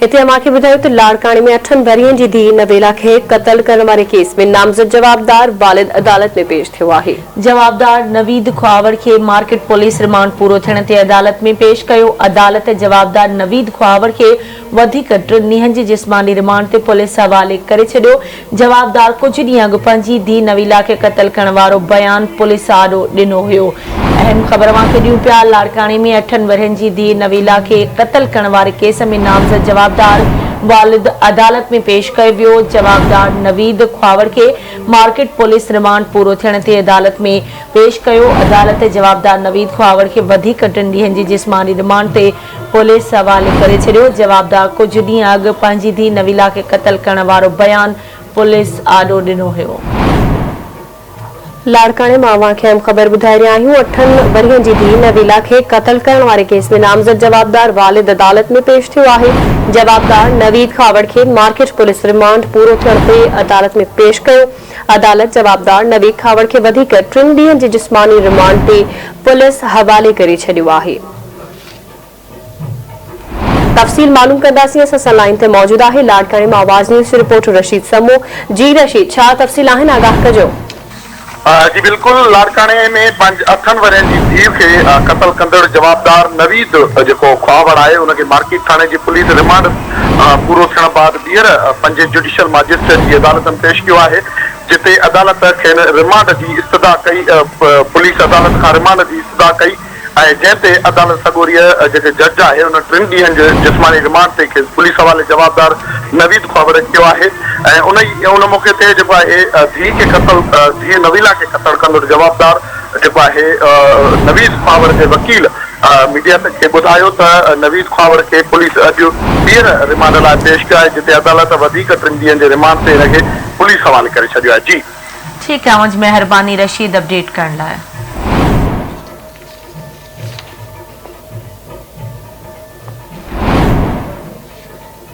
هتي اوهان کي ٻڌايون ته لاڙڪاڻي ۾ اٺن ورهين جي ڌيء نويلا کي قتل ڪرڻ واري ڪيس ۾ نامزد جوابدار والد عدالت ۾ پيش ٿيو آهي. جوابدار نويد خواوڙ کي مارڪيٽ پوليس رمانڊ پورو ٿيڻ تي عدالت ۾ پيش ڪيو. عدالت جوابدار نويد خواوڙ کي وڌيڪ ٽن ڏينهن جي جسماني رمانڊ تي پوليس حوالي ڪري ڇڏيو. جوابدار ڪجهه ڏينهن اڳ پنهنجي ڌيء نويلا کي قتل ڪرڻ وارو بيان پوليس آڏو ڏنو هيو. اهم خبر اوهان کي ڏيون پيا لاڙڪاڻي ۾ اٺن ورهين جي ڌيء نويلا کي قتل ڪرڻ واري ڪيس ۾ نامزد جوابدار والد عدالت ۾ پيش ڪيو ويو. جوابدار نويد خواوڙ کي مارڪيٽ پوليس رمانڊ پورو ٿيڻ تي عدالت ۾ پيش ڪيو. عدالت جوابدار نويد خواوڙ کي وڌيڪ ٽن ڏينهن جي جسماني رمانڊ تي پوليس حوالي ڪري ڇڏيو، جوابدار ڪجهه ڏينهن اڳ پنهنجي ڌيء نويلا کي قتل ڪرڻ وارو بيان پوليس آڏو ڏنو هيو. لاڙڪاڻي مان اوهان کي اهم خبر ٻڌائي رهيا آهيون، اٺن ورهين جي ڌيء نويلا کي قتل ڪرڻ واري ڪيس ۾ نامزد جوابدار والد عدالت ۾ پيش ٿيو آهي، جوابدار نويد خاوڙ کي مارڪيٽ پوليس رمانڊ پورو ٿيڻ تي عدالت ۾ پيش ڪيو، عدالت جوابدار نويد خاوڙ کي وڌيڪ ٽن ڏينهن جي جسماني رمانڊ تي پوليس حوالي ڪري ڇڏيو آهي. تفصيل معلوم ڪنداسين اسان سان لائين تي موجود آهي لاڙڪاڻي مان آواز نيوز جو رپورٽر رشيد سمون جي رشيد ڇا تفصيل آهن آگاهه ڪجو. جي بلڪل لاڙڪاڻي ۾ پنج اٺن ورهين جي ڌيء کي قتل ڪندڙ جوابدار نويد جيڪو خواوڙ آهي ان کي مارڪيٽ ٿاڻي جي پوليس رمانڊ پورو ٿيڻ بعد ٻيهر پنجين جڊيشل ماجسٽريٽ جي عدالت ۾ پيش ڪيو آهي جتي عدالت کين رمانڊ جي استدعا ڪئي پوليس عدالت کان رمانڊ جي استدعا ڪئي ۽ جنهن تي عدالت سڳوريء جيڪي جج آهي ان ٽن ڏينهن جي جسماني رمانڊ تي کيس پوليس حوالي جوابدار نويد خواوڙ ڪيو آهي ۽ ان ئي ان موقعي تي جيڪو آهي ڌيء کي قتل ڌيء نويلا کي قتل ڪندڙ جوابدار جيڪو آهي نويد خواوڙ جي وڪيل ميڊيا کي ٻڌايو ته نويد خواوڙ کي پوليس اڄ ٻيهر رمانڊ لاء پيش ڪيو آهي جتي عدالت وڌيڪ ٽن ڏينهن جي رمانڊ تي هن کي پوليس حوالي ڪري ڇڏيو آهي جي. ٺيڪ آهي اوهان جي مهرباني رشيد اپڊيٽ ڪرڻ لاء.